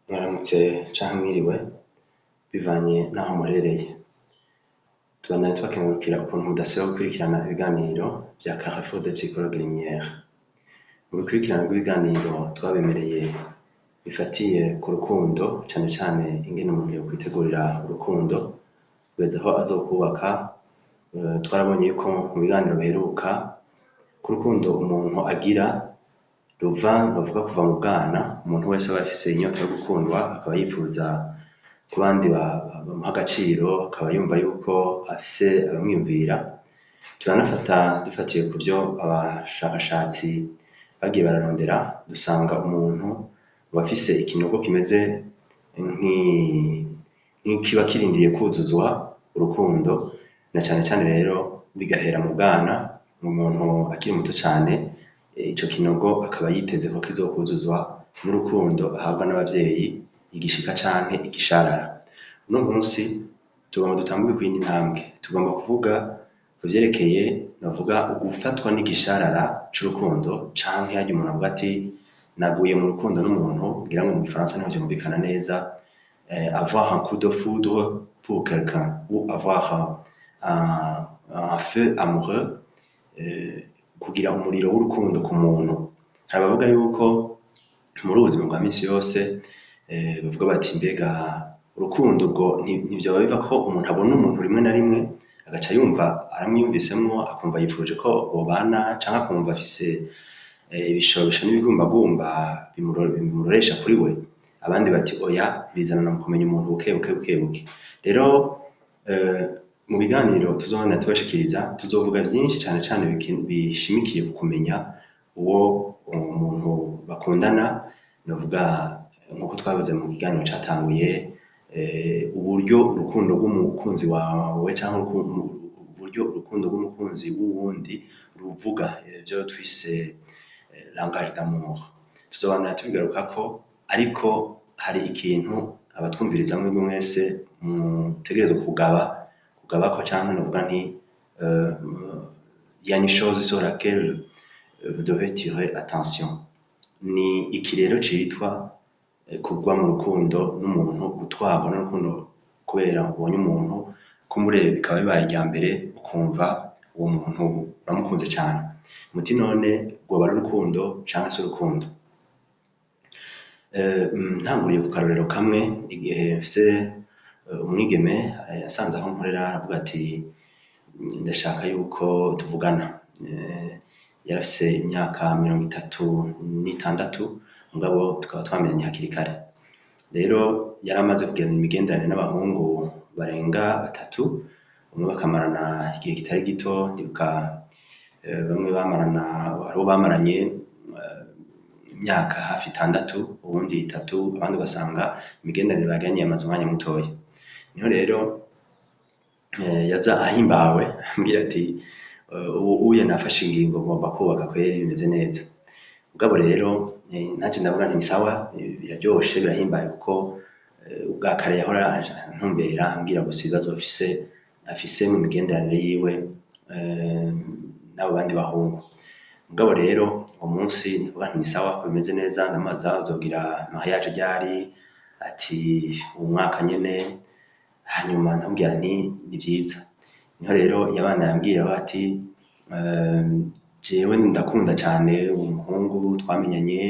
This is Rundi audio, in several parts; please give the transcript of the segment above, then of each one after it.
Mwaramutse canke mwiriwe bivanye n'aho muherereye. Tubandanya tubakengurukira ukuntu mudasiba gukurikirana ibiganiro vya Carrefour des Psychologues Lumière. Mu rukurikirane rw'ibiganiro twabemereye bifatiye ku rukundo, cane cane ingene umuntu yokwitegurira urukundo kugeza aho azokwubaka, twarabonye yuko mu biganiro biheruka ko urukundo umuntu agira ruva, novuga kuva mu bwana. Umuntu wese aba afise inyota yo gukundwa, akaba yifuza ko abandi bamuha agaciro, akaba yumva yuko afise abamwiyumvira. Turanafata dufatiye ku vyo abashakashatsi bagiye bararondera, dusanga umuntu aba afise ikinogo kimeze nk'ikiba kirindiriye kwuzuzwa urukundo, na cane cane rero bigahera mu bwana, umuntu akiri muto cane, ico kinogo akaba yiteze ko kizokwuzuzwa n'urukundo ahabwa n'abavyeyi, igishika canke igisharara. Uno munsi tugomba dutangure kuyindi ntambwe, tugomba kuvuga ku vyerekeye, novuga, ugufatwa n'igisharara c'urukundo, canke harya umuntu avuga ati naguye mu rukundo n'umuntu, ngira ngo mu gifaransa niho vyumvikana neza, avoir un coup de foudre pour quelqu'un ou avoir un feu amoureux, kugira umuriro w'urukundo ku muntu. Hari abavuga yuko muri ubu buzima bwa misi yose, bavuga bati mbega urukundo ubwo ntivyoba biva ko umuntu abona umuntu rimwe na rimwe agaca yumva aramwiyumvisemwo, akumva yifuje ko bobana, canke akumva afise ibishobisho n'ibigumbagumba bimuroresha kuri we. Abandi bati oya, bizanana mu kumenya umuntu buke buke buke buke. Rero mu biganiro tuzobandanya tubashikiriza, tuzovuga vyinshi, cane cane bishimikiye ku kumenya uwo umuntu bakundana, novuga nkuko twabivuze mu kiganiro catanguye, uburyo urukundo rw'umukunzi wawe canke uburyo urukundo rw'umukunzi w'uwundi ruvuga, ivyo twise langage d'amour. Tuzobandanya tubigarukako, ariko hari ikintu abatwumviriza mwebwe mwese mutegerezwa kugabako, canke novuga nti il y a une chose sur laquelle vous devez tirer attention. Ni iki rero citwa kugwa mu rukundo n'umuntu, gutwarwa n'urukundo kubera ubonye umuntu, kumureba bikaba bibaye irya mbere, ukumva uwo muntu uramukunze cane? Muti none rwoba ari urukundo canke si urukundo? Ntanguriye ku karorero kamwe, igihe mfise umwigeme yasanze aho nkorera, aravuga ati ndashaka yuko tuvugana. Yarafise imyaka 36, mugabo tukaba twamenyanye hakiri kare. Rero yari amaze kugirana imigenderanire n'abahungu barenga batatu, bamwe bakamarana igihe kitari gito. Ndibuka bamwe bamarana, hariho bamaranye imyaka hafi 6, uwundi 3, abandi ugasanga imigenderanire bagiranye yamaze umwanya mutoya. Niho rero yaza ahimbawe ambwira ati ubu uye nafashe ingingo, ngomba kubaka kweri, bimeze neza. Mugabo rero nanje ndavuga nti sawa, biraryoshe, birahimbaye, kuko ubwa kare yahora antumbera ambwira gusa ibibazo afise mu migenderanire yiwe n'abo bandi bahungu. Mugabo rero uwo munsi ndavuga nti ni sawa ko bimeze neza. Ndamubaza uzogira mariage ryari? Ati uwu mwaka nyene. Hanyuma ndamubwira nti ni vyiza. Niho rero yabandanya ambwira ati jewe ndakunda cane umuhungu twamenyanye,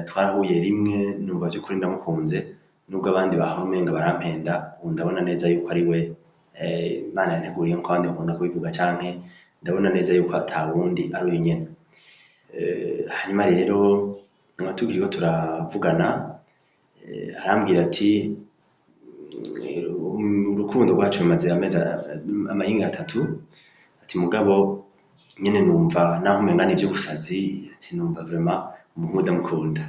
twarahuye rimwe, numva vy'ukuri ndamukunze, nubwo abandi bahora umenga barampenda, ubu ndabona neza yuko ari we Imana yanteguriye, nkuko abandi bakunda kubivuga, canke ndabona neza yuko ata wundi, ari uyu nyene. Hanyuma rero tukiriko turavugana, arambwira ati urukundo rwacu rumaze amezi, amahinga 3, ati mugabo nyene numva naho umenga n'ivy'ubusazi, ati numva vraiment umuhungu ndamukunda,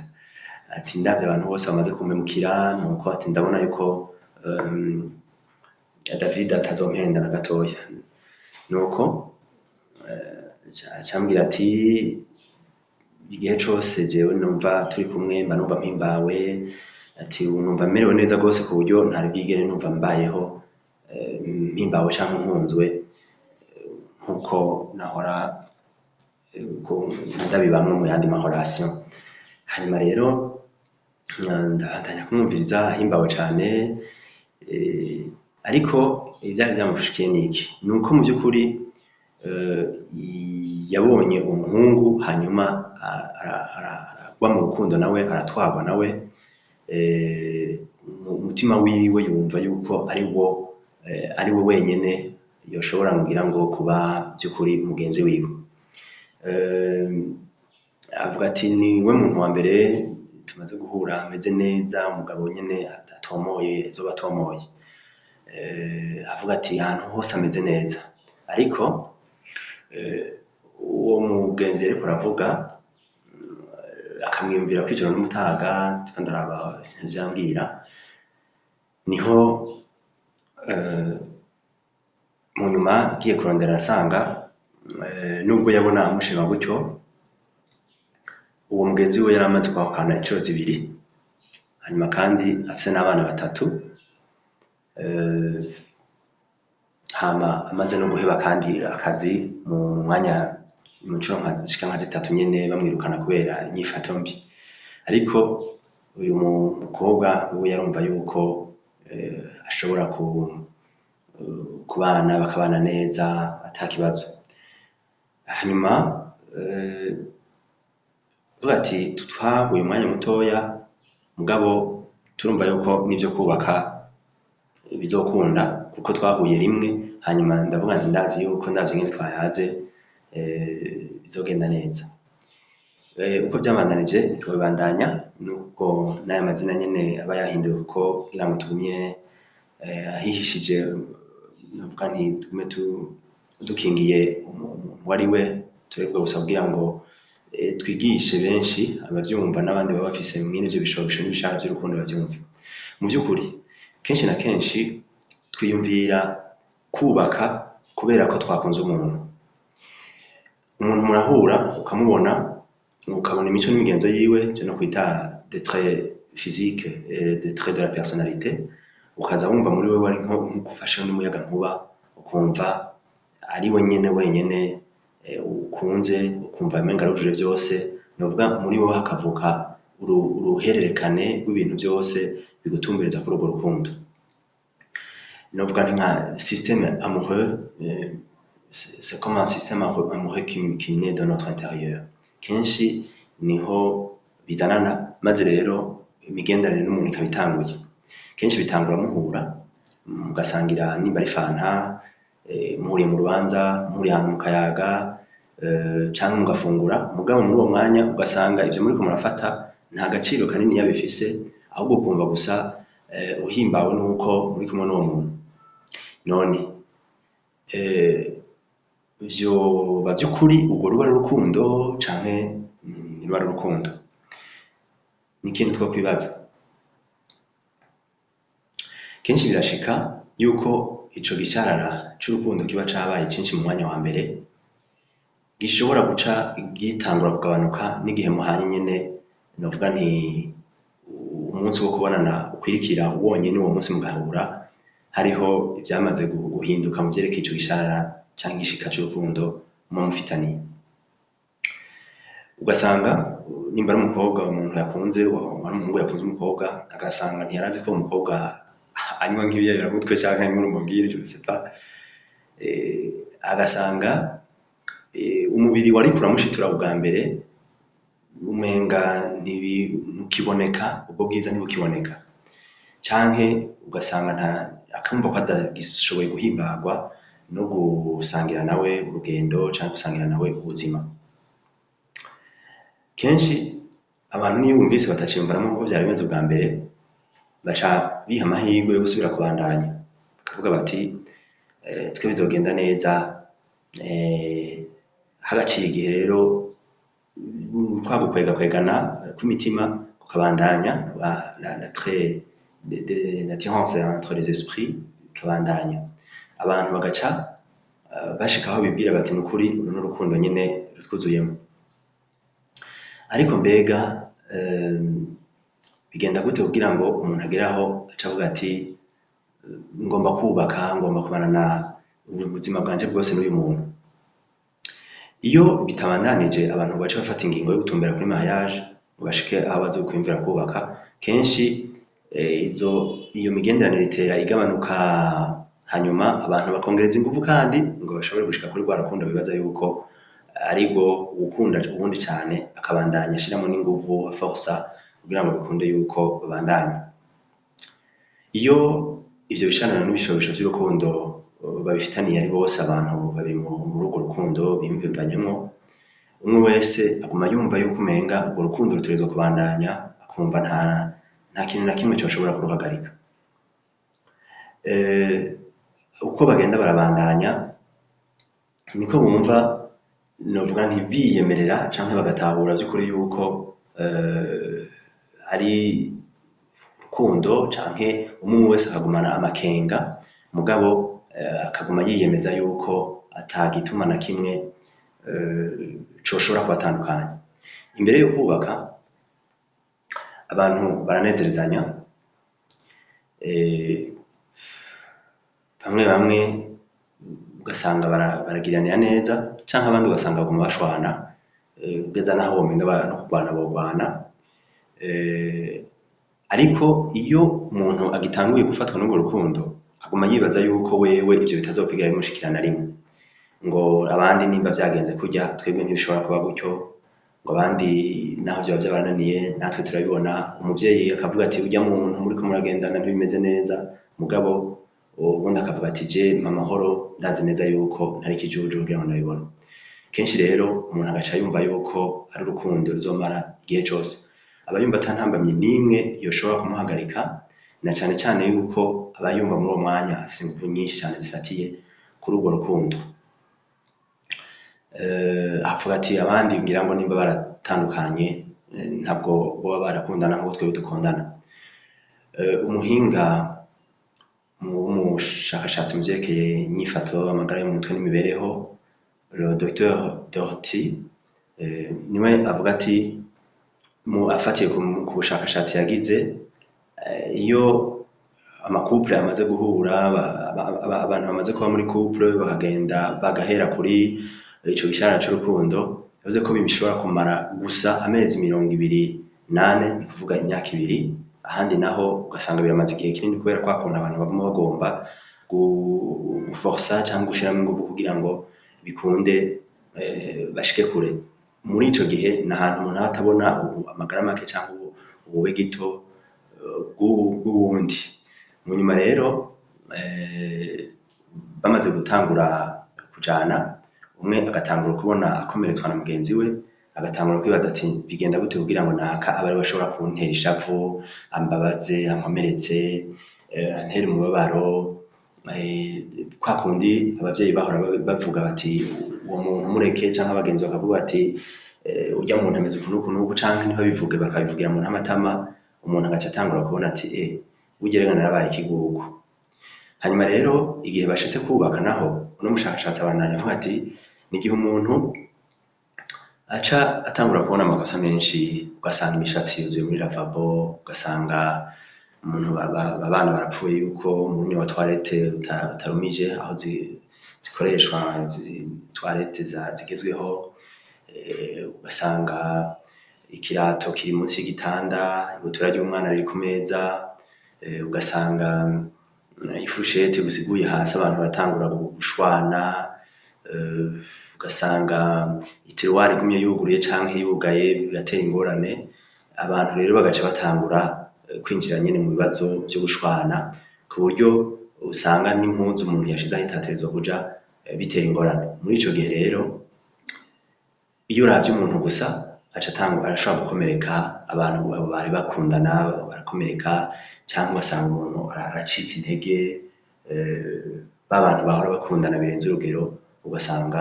ati ndavye abantu bose bamaze kumpemukira, nuko ati ndabona yuko David atazompenda na gatoya. Nuko acambwira ati igihe cose jewe numva turi kumwe mba numva mpimbawe, ati ubu numva merewe neza gose ku buryo ntari bwigere numva mbayeho mpimbawe canke nkunzwe nkuko nahora ndabibamwo mu yandi ma relation. Hanyuma rero Ndabandanya kumwumviriza ahimbawe cane, ariko ivyari vyamushikiye niki? Nuko mu vy'ukuri yabonye umuhungu, hanyuma aragwa mu rukundo nawe, aratwarwa nawe, umutima wiwe yumva yuko ari wo wenyene yoshobora kugira ngo kuba vy'ukuri umugenzi wiwe. Avuga ati: "Niwe muntu wa mbere tumaze guhura ameze neza, umugabo nyene atomoye, azoba atomoye." Avuga ati ahantu hose ameze neza. Ariko uwo mugenzi yariko aravuga akamwiyumvira kw'ijoro n'umutaga, ndiko ndaraba ivyo ambwira, niho mu nyuma ngiye kurondera nasanga nubwo yabona amushima gutyo, uwo mugenzi we yari amaze kwahukana incuro zibiri, hanyuma kandi afise n'abana batatu, hama amaze no guheba kandi akazi mu mwanya mu ncuro zishika nka zitatu nyene, bamwirukana kubera inyifato mbi. Ariko uyu mukobwa we yarumva yuko ashobora kubana, bakabana neza ata kibazo. Hanyuma avuga ati: "Twahuye umwanya mutoya, mugabo turumva yuko n'ivyo kubaka bizokunda, kuko twahuye rimwe, hanyuma ndavuga nti ndazi yuko ndavye ingene twayaze, bizogenda neza." Uko vyabandanije ntitwobibandanya, nubwo n'aya mazina nyene aba yahinduwe, kuko kugira ngo tugumye ahihishije, novuga nti tugume dukingiye umuntu ari we, twebwe gusa kugira ngo twigishe benshi abavyumva n'abandi baba bafise mwene ivyo bishobisho n'ibishaka vy'urukundo bavyumva. Mu vy'ukuri kenshi na kenshi twiyumvira kubaka kubera ko twakunze umuntu. Umuntu murahura, ukamubona, ukabona imico n'imigenzo yiwe, ivyo no kwita des traits physiques et des traits de la personnalité, ukaza wumva muri wewe ari nko ufashe n'umuyagankuba, ukumva ari we nyene wenyene ukunze, ukumva umenga arujuje vyose. Novuga muri wewe hakavuka uruhererekane rw'ibintu vyose bigutumbereza kuri urwo rukundo. Novuga nti nka système amoureux, c'est comme un système amoureux qui naît de notre intérieur. Kenshi niho bizanana, maze rero imigenderanire n'umuntu ikaba itanguye. Kenshi bitangura muhura, mugasangira nimba ari fanta, muhuriye mu rubanza, muhuriye ahantu mu kayaga, canke mugafungura. Mugabo muri uwo mwanya ugasanga ivyo muriko murafata nta gaciro kaniniya bifise, ahubwo ukumva gusa uhimbawe nuko muri kumwe n'uwo muntu. None vyoba vy'ukuri urwo ruba ari urukundo canke ntiruba ari urukundo? Ni ikintu twokwibaza. Kenshi birashika yuko ico gisharara c'urukundo kiba cabaye cinshi mu mwanya wa mbere, gishobora guca gitangura kugabanuka n'igihe muhanye nyene, novuga nti umunsi wo kubonana ukwirikira wonyene, uwo munsi mugahura hariho ivyamaze guhinduka mu vyerekeye ico gisharara canke igishika c'urukundo muba mufitaniye. Ugasanga nimba ari umukobwa umuntu yakunze, ari umuhungu yakunze umukobwa, agasanga ntiyarazi ko uwo mukobwa anywa nk'ibiyayuramutwe canke anywa urumogi, je ne sais pas, agasanga umubiri wariko uramushitura ubwa mbere umenga ntukiboneka, ubwo bwiza ntibukiboneka, canke ugasanga akumva ko atagishoboye guhimbagwa no gusangira nawe urugendo canke gusangira nawe ubuzima. Kenshi abantu niyo bumvise bataciyumvanamwo nkuko vyari bimeze ubwa mbere, baca biha amahirwe yo gusubira kubandanya, bakavuga bati: "Twe bizogenda neza." Haraciye igihe rero, kwa gukwegakwegana kw'imitima kukabandanya, la l'attirance entre les esprits ikabandanya, abantu bagaca bashika aho bibwira bati: "Nukuri uru n'urukundo nyene rutwuzuyemwo." Ariko mbega bigenda gute kugira ngo umuntu agere aho aca avuga ati: "Ngomba kubaka, ngomba kubanana ubuzima bwanje bwose n'uyu muntu"? Iyo bitabandanije, abantu baca bafata ingingo yo gutumbera kuri mariage ngo bashike aho bazokwiyumvira kubaka, kenshi Kenshi izo iyo migenderanire itera igabanuka, hanyuma abantu bakongereza inguvu kandi ngo bashobore gushika kuri rwa rukundo bibaza yuko arirwo uwukunda uwundi cane akabandanya ashiramwo n'inguvu aforsa kugira ngo bikunde yuko babandanya. Iyo ivyo bishanana n'ibishobisho vy'urukundo babifitaniye ari bose, abantu babiri muri urwo rukundo biyumviganyemwo, umwe wese aguma yumva yuko umenga urwo rukundo rutegerezwa kubandanya, akumva nta kintu na kimwe coshobora kuruhagarika. Uko bagenda barabandanya niko bumva, novuga nti biyemerera canke bagatahura vy'ukuri yuko ari urukundo, canke umwe wese akagumana amakenga, mugabo akaguma yiyemeza yuko ata gituma na kimwe coshobora kubatandukanya. Imbere yo kubaka abantu baranezerezanya, bamwe bamwe ugasanga baragiranira neza, canke abandi ugasanga baguma bashwana, ugeza naho womenga no kurwana borwana. Ariko iyo umuntu agitanguye gufatwa n'urwo rukundo, aguma yibaza yuko wewe ivyo bitazokwigera bimushikira na rimwe, ngo abandi nimba vyagenze kurya twebwe ntibishobora kuba gutyo, ngo abandi naho vyoba vyabananiye natwe turabibona. Umuvyeyi akavuga ati urya muntu muriko muragendana ntibimeze neza, mugabo ubundi akavuga ati je mpa amahoro, ndazi neza yuko ntari ikijuju kugira ngo ndabibone. Kenshi rero umuntu agaca yumva yuko ari urukundo ruzomara igihe cose, aba yumva ata ntambamyi n'imwe yoshobora kumuhagarika, na cane cane yuko aba yumva muri uwo mwanya afise inguvu nyinshi cane zifatiye kuri urwo rukundo. Avuga ati abandi ngira ngo nimba baratandukanye ntabwo boba barakundana nk'uko twebwe dukundana. Umuhinga w'umushakashatsi mu vyerekeye inyifato, amagara yo mu mutwe n'imibereho, le Dr Dorty, niwe avuga ati afatiye ku bushakashatsi yagize, iyo ama couple amaze guhura, abantu bamaze kuba muri couple bakagenda bagahera kuri ico gishara c'urukundo, yavuze ko bishobora kumara gusa amezi 24, ni kuvuga imyaka 2, ahandi naho ugasanga biramaze igihe kinini kubera kwa kuntu abantu baguma bagomba guforsa canke gushiramwo inguvu kugira ngo bikunde bashike kure. Muri ico gihe ni ahantu umuntu aba atabona amagara make canke ubube gito bw'uwundi. Mu nyuma rero bamaze gutangura kujana, umwe agatangura kubona akomeretswa na mugenzi we, agatangura kwibaza ati bigenda gute kugira ngo naka abe ariwe ashobora kuntera ishavu, ambabaze, ankomeretse, antere umubabaro, kwa kundi abavyeyi bahora bavuga bati uwo muntu mureke, canke abagenzi bakavuga bati urya muntu ameze uku n'uku n'uku, canke ntibabivuge bakabivugira mu ntamatama, umuntu agaca atangura kubona ati burya rero narabaye ikigugu. Hanyuma rero igihe bashitse kubaka naho, uno mushakashatsi abandanya avuga ati ni igihe umuntu aca atangura kubona amakosa menshi, ugasanga imishatsi yuzuye muri lavabo, ugasanga umuntu abana barapfuye yuko umunyu wa toilette utarumije aho zikoreshwa toilette zigezweho, ugasanga ikirato kiri munsi y'igitanda, ibutura ry'umwana riri ku meza, ugasanga ifurusheti busiguye hasi abantu baratangura gushwana, ugasanga itiruwari igumye yuguruye canke yugaye biratera ingorane, abantu rero bagaca batangura kwinjira nyene mu bibazo vyo gushwana, ku buryo usanga n'impuzu umuntu yashize aho itategerezwa kuja, bitera ingorane. Muri ico gihe rero iyo uravye umuntu gusa aca atangura, arashobora gukomereka, abantu bari bakundana barakomereka, canke ugasanga umuntu aracitse intege, ba bantu bahora bakundana birenze urugero, ugasanga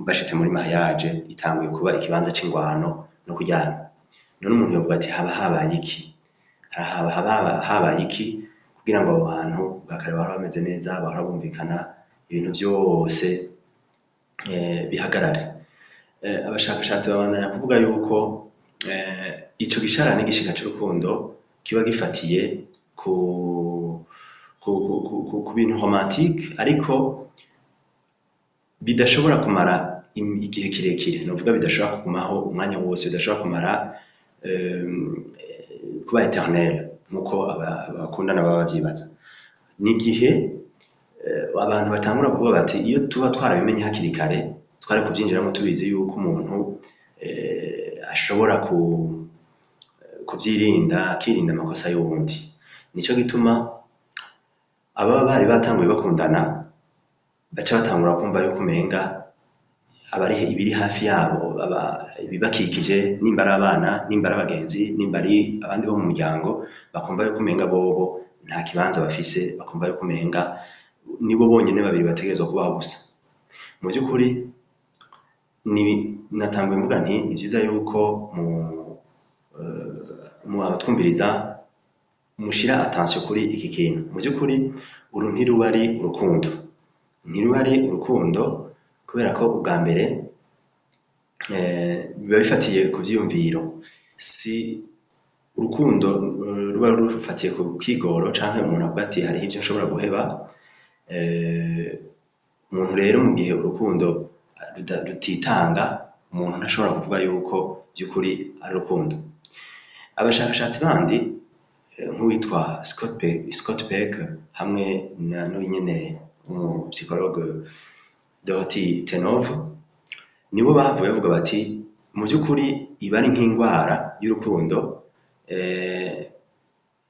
bashitse muri mariage itanguye kuba ikibanza c'ingwano no kuryana. None umuntu yovuga ati haba habaye iki? Haba habaye iki kugira ngo abo bantu bwa kare bahora bameze neza, bahora bumvikana, ibintu vyose bihagarare. Abashakashatsi babandanya kuvuga yuko ico gishara n'igishika c'urukundo kiba gifatiye ku bintu romantique, ariko bidashobora kumara igihe kirekire, novuga bidashobora kugumaho umwanya wose, bidashobora kumara kuba éternel nkuko abakundana baba bavyibaza. Ni igihe abantu batangura kuvuga bati iyo tuba twarabimenye hakiri kare twari kuvyinjiramwo tubizi yuko umuntu ashobora kuvyirinda, akirinda amakosa y'uwundi. Nico gituma ababa bari batanguye bakundana baca batangura kumva yuko umenga abari ibiri hafi yabo, ibibakikije, nimba ari abana, nimba ari abagenzi, nimba ari abandi bo mu muryango, bakumva yuko umenga bobo nta kibanza bafise, bakumva yuko umenga nibo bonyene babiri bategerezwa kubaho gusa. Mu vy'ukuri natanguye mvuga nti ni vyiza yuko mu abatwumviriza mushira attention kuri iki kintu. Mu vy'ukuri uru ntiruba ari urukundo, ntiruba ari urukundo kubera ko ubwa mbere biba bifatiye ku vyiyumviro. Si urukundo ruba rufatiye ku kigoro canke umuntu avuga ati hariho ivyo nshobora guheba. Umuntu rero mu gihe urukundo rutitanga, umuntu ntashobora kuvuga yuko vy'ukuri ari urukundo. Abashakashatsi bandi nk'uwitwa Scott Peck hamwe na n'uyu nyene w'umu psychologue Dorothy Tenove, nibo bahavuye bavuga bati mu vy'ukuri iba ari nk'ingwara y'urukundo,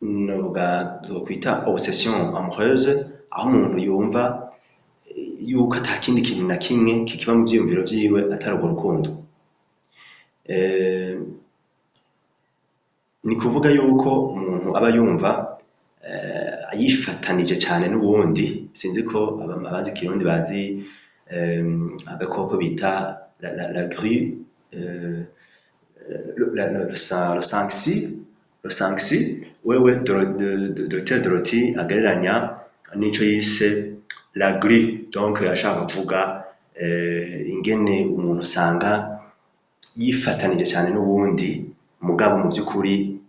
novuga twokwita obsession amoureuse, aho umuntu yumva yuko ata kindi kintu na kimwe kikiba mu vyiyumviro vyiwe atari urwo rukundo. Ni kuvuga yuko umuntu aba yumva yifatanije cane n'uwundi. Sinzi ko abazi ikirundi bazi agakoko bita la grue, le sangsue, le sangsue wewe Dr Dorothy agereranya n'ico yise la grue, donc yashaka kuvuga ingene umuntu usanga yifatanije cane n'uwundi, mugabo mu vy'ukuri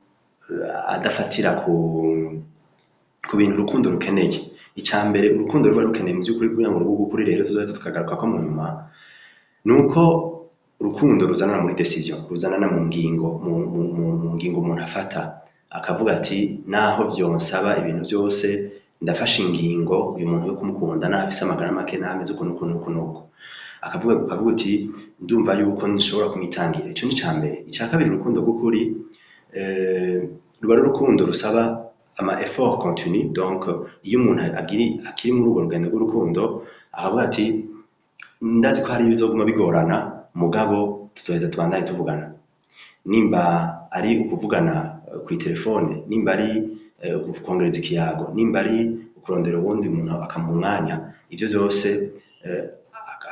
adafatira ku bintu urukundo rukeneye. Ica mbere urukundo ruba rukeneye mu vy'ukuri kugira ngo rube urw'ukuri, rero tuzoheza tukagarukako mu nyuma, nuko urukundo ruzanana muri décision, ruzanana mu ngingo, mu ngingo umuntu afata akavuga ati naho vyonsaba ibintu vyose ndafashe ingingo uyu muntu yo kumukunda, naho afise amagara make, naho ameze uku n'uku n'uku n'uku, akavuga uti ndumva yuko nshobora kumwitangira. Ico ni ica mbere. Ica kabiri, urukundo rw'ukuri ruba ari urukundo rusaba ama effort continu. Donc iyo umuntu akiri muri urwo rugendo rw'urukundo akavuga ati ndazi ko hari ibizoguma bigorana, mugabo tuzoheza tubandanye tuvugana, nimba ari ukuvugana kw'itelefone, nimba ari kwongereza ikiyago, nimba ari ukurondera uwundi muntu akamuha umwanya, ivyo vyose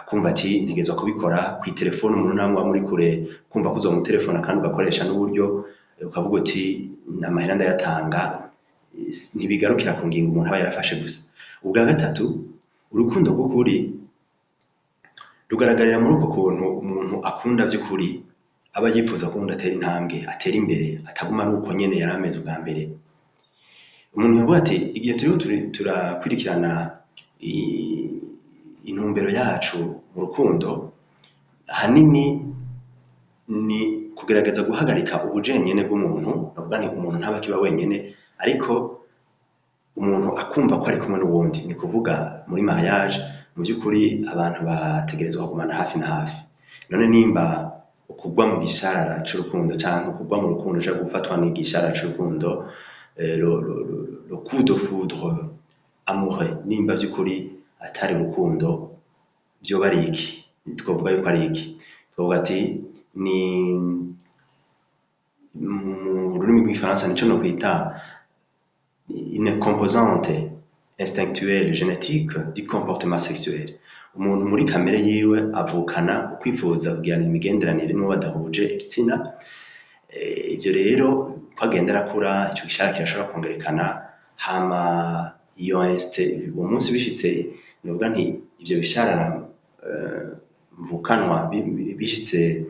akumva ati ntegerezwa kubikora kw'itelefone. Umuntu naho muba muri kure, kumva ko uzomutelefona kandi ugakoresha n'uburyo, ukavuga uti amahera ndayatanga. Ntibigarukira ku ngingo umuntu aba yarafashe gusa. Ubwa gatatu, urukundo rw'ukuri rugaragarira muri uko kuntu umuntu akunda vy'ukuri aba yifuza ko uwundi atera intambwe, atera imbere, ataguma ari uko nyene yari ameze ubwa mbere. Umuntu yovuga ati igihe turiko turakwirikirana intumbero yacu mu rukundo, ahanini ni kugerageza guhagarika ubujenyene bw'umuntu. Novuga nti umuntu ntaba akiba wenyene, ariko umuntu akumva ko ari kumwe n'uwundi. Ni kuvuga muri mariage mu vy'ukuri abantu bategerezwa kugumana hafi na hafi. None nimba ukugwa mu gisharara c'urukundo canke ukugwa mu rukundo canke gufatwa n'igisharara c'urukundo, le coup de foudre amoureux, nimba vy'ukuri atari urukundo vyoba ari iki? Twovuga yuko ari iki? Twovuga ati ni mu rurimi rw'igifaransa nico nokwita une composante instinctuelle génétique du comportement sexuel. Umuntu muri kamere yiwe avukana ukwifuza kugirana imigenderanire n'uwo badahuje igitsina. Ivyo rero uko agenda arakura, ico gishara kirashobora kongerekana. Hama iyo instinct, uwo munsi bishitse, novuga nti ivyo bisharara mvukanwa bishitse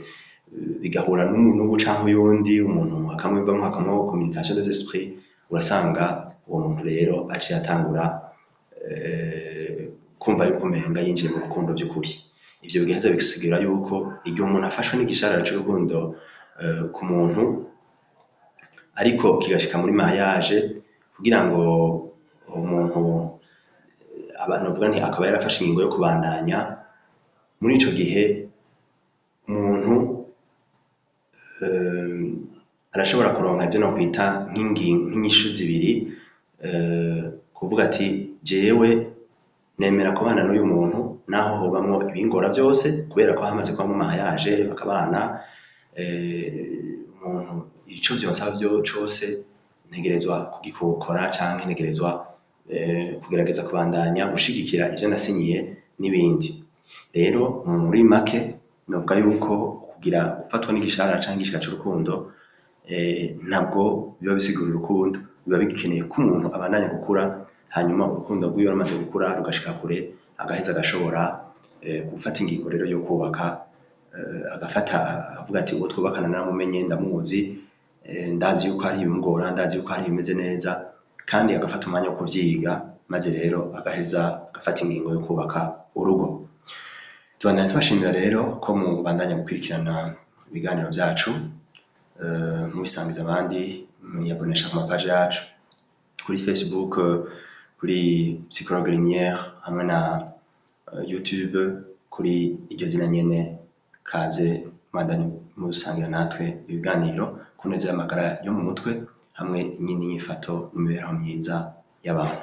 bigahura n'ubu canke uyundi, umuntu akamwivamwo, hakamwo communication des esprits, urasanga uwo muntu rero aciye atangura kumva yuko umenga yinjiye mu rukundo vy'ukuri. Ivyo bigaheza bigasigura yuko igihe umuntu afashwe n'igisharara c'urukundo ku muntu Ariko kigashika muri mariage, kugira ngo umuntu novuga nti akaba yarafashe ingingo yo kubandanya. Muri ico gihe umuntu arashobora kuronka ivyo nokwita nk'inyishu zibiri, kuvuga ati jewe nemera kubana n'uyu muntu naho hobamwo ibingora vyose, kubera ko hamaze kubamwo mariage bakabana, umuntu ico vyonsaba cose ntegerezwa kugikora, canke ntegerezwa kugerageza kubandanya gushigikira ivyo nasinyiye n'ibindi. Rero muri make novuga yuko kugira gufatwa n'igishahara canke igishika c'urukundo, ntabwo biba bisigura urukundo, biba bigikeneye ko umuntu abandanya gukura, hanyuma urukundo rwiwe rumaze gukura rugashika kure, agaheza agashobora gufata ingingo rero yo kubaka, agafata avuga ati uwo twubakana naramumenye, ndamuzi, ndazi yuko hari ibimugora, ndazi yuko hari ibimeze neza, kandi agafata umwanya wo kuvyiga, maze rero agaheza agafata ingingo yo kubaka urugo. Tubandanya tubashimira rero ko mubandanya gukurikirana ibiganiro vyacu, mubisangiza abandi, mwiyabonesha ku mapaji yacu kuri Facebook, kuri Psychologue Lumière, hamwe na YouTube kuri iryo zina nyene. Kaze mubandanye musangira natwe ibiganiro ku neza y'amagara yo mu mutwe hamwe n'inyifato n'imibereho myiza y'abantu.